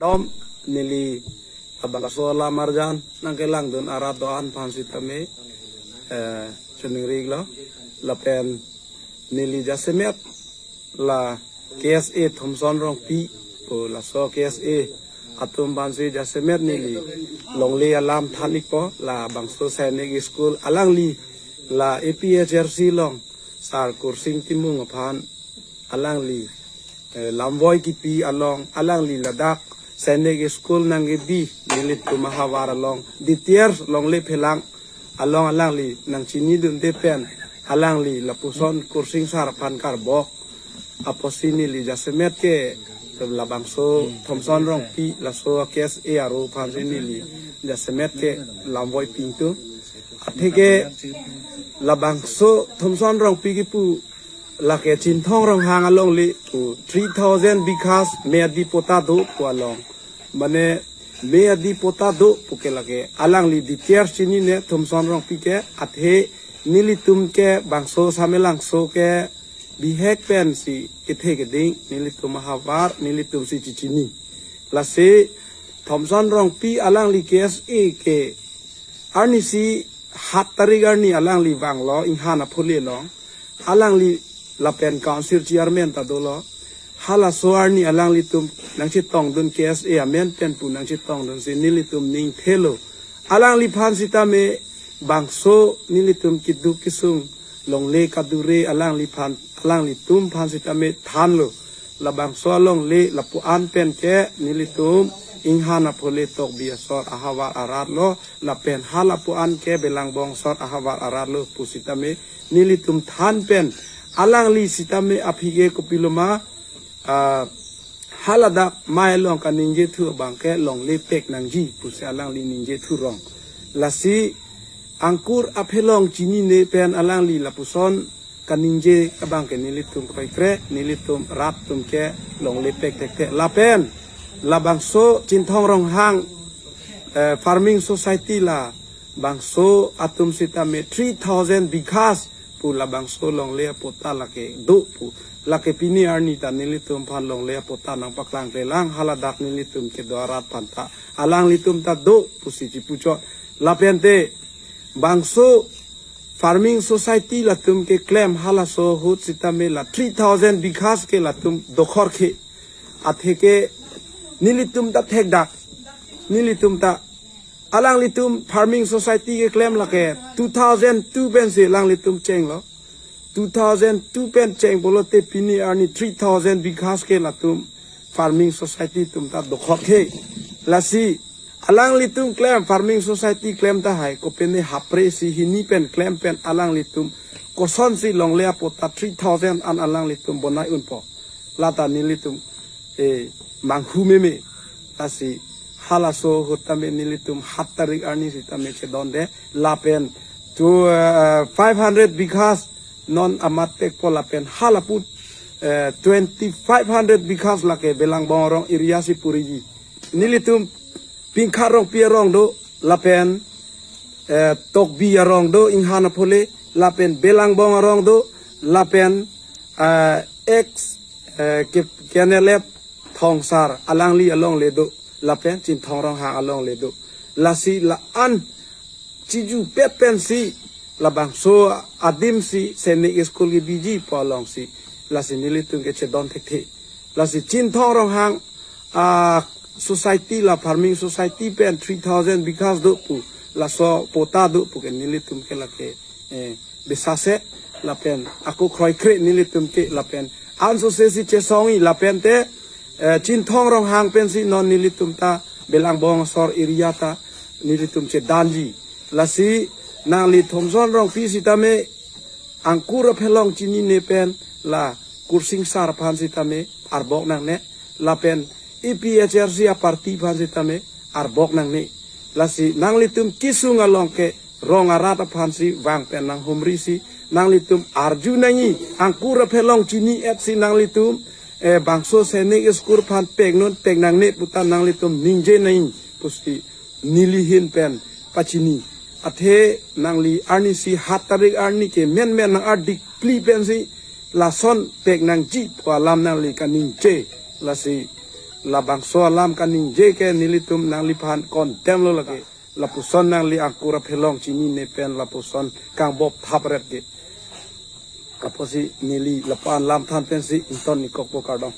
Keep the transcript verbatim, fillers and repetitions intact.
Dom neli labangso alam arjan nangkelangdun arat do-an aphan sitame, eh, choningri-iklo. Lapen neli jasemet la K S A Thomson Rongpi pu laso K S A atum aphansi jasemet neli longle alam than-ikpo. Labangso Sainik School alangli la A P H L C along Sar Kursing Timung aphan alangli, eh, lamvoi kipi along alangli ladak Sainik School nangkebi nelitum ahavar along D T R longle phelang along alangli nangchinidunde pen alangli lapuson Kursing Sar aphan karbok apotsi neli jasemet ke labangso Thomson Rongpi laso K S A aro aphansi neli jasemet ke lamvoi pi ingtung. Atheke labangso Thomson Rongpi kipu lake Chinthong Ronghang alongle pu three thousand bighas meadi patta do pu along. Mane meadi patta do pu ke lake alangli D T R chinine Thomson Rongpi ke, athe nelitum ke bangso Samelangso ke bihek pensi kethe keding nelitum ahavar nelitumsi chichini. Lasi Thomson Rongpi alangli K S A ke arnisi hat tarik arni alangli vanglo Inghan Aphole along. Alangli lapen council chairman ta dolo. Halaso arni alanglitum nangchetongdun K S A amen pen pu nangchetongdunsi nelitum ning thelo. Alangliphan sitame bangso nelitum keduk kesung longle kadure alangliphan alanglitum aphan sitame thanlo. Labangso alongle lapu-an pen ke nelitum Inghan Aphole Tokbi asor ahavar arat lo, lapen halapu-an ke Belangbong asor ahavar arat lo pu sitame nelitum than pen alangli sitame aphi ke kopiloma, ah, haladak mai along kaningjethu abang ke longle pek nangji pusi alangli ningjethu rong. Lasi angkur aphelong chinine pen alangli lapuson kaningje abang ke nelitum kroikre, nelitum rat atum ke longle pek thekthe. Lapen labangso Chinthong Ronghang, eh, Farming Society labangso atum sitame three thousand bighas pu labangso longle apatta lake do pu. Lake pini arni ta nelitum aphan longle apatta nangpaklangklelang, haladak nelitum kedo arat aphanta alanglitum ta do pusi chipuchot. Lapente bangso Farming Society latum keklem halaso ahut sitame la three thousand bighas ke latum dokhor khe. Atheke nelitum ta thekdak, nelitum ta alanglitum Farming Society keklem lake two thousand two pensi alanglitum chenglo. Two thousand two pen cheng pulote pini arni three thousand bighas ke latum Farming Society atum ta dokhor khe. Lasi alanglitum klem Farming Society klem tahai kopine hapre isi hini pen klem pen alanglitum kosonsi longle apatta three thousand an alanglitum bonai unpo. Lata nelitum, eh, manghu meme. Lasi halaso ahut tame nelitum hat tarik arni sitame chedonde lapen to, eh, five hundred bighas non amat tekpo lapen halapu, eh, twenty five hundred bighas lake Belangbong arong area si puriji. Nelitum Pingkhat Rongpi arong do lapen, eh, Tokbi arong do Inghan Aphole lapen Belangbong arong do lapen, eh, ex, eh, ke, K N L F Thongsar alangli alongle do lapen Chinthong Ronghang alongle do. Lasi la-an chijupet pensi labangso adimsi Sainik School kebiji pu alongsi lasi nelitum kechedon thekthe. Lasi Chinthong Ronghang, ah, society la Farming Society pen three thousand bighas do pu, laso patta do pu ke nelitum ke lake, eh, bisase lapen ako kroikre nelitum ke lapen ansose si chesongji lapente, eh, Chinthong Ronghang pensi non nelitum ta Belangbong asor area ta nelitum chedanji. Lasi nangli Thomson Rongpi sitame angkur aphelong chinine pen la Kursing Sar aphan sitame arbok nangne lapen A P H L C a-party aphan sitame arbok nangne. Lasi nanglitum kesung along ke rong arat aphansi vang pen nanghumrisi nanglitum arju nangji, angkur aphelong chini-etsi nanglitum, eh, bangso Sainik School aphan pek non pek nangne puta nanglitum ningje nangji pusi neli ahin pen pachini. Athe nangli arnisi hat tarik arni ke menmen nang-ardik phli pensi lason pek nangji pu alam nangli kaningje. Lasi labangso alam kaningje ke nelitum nangliphan condemn lo lake. Lapuson nangli angkur aphelong chinine pen lapuson kangbop thap ret ke. Apotsi neli lapu-an lam than pensi ington-ikpo, kardom.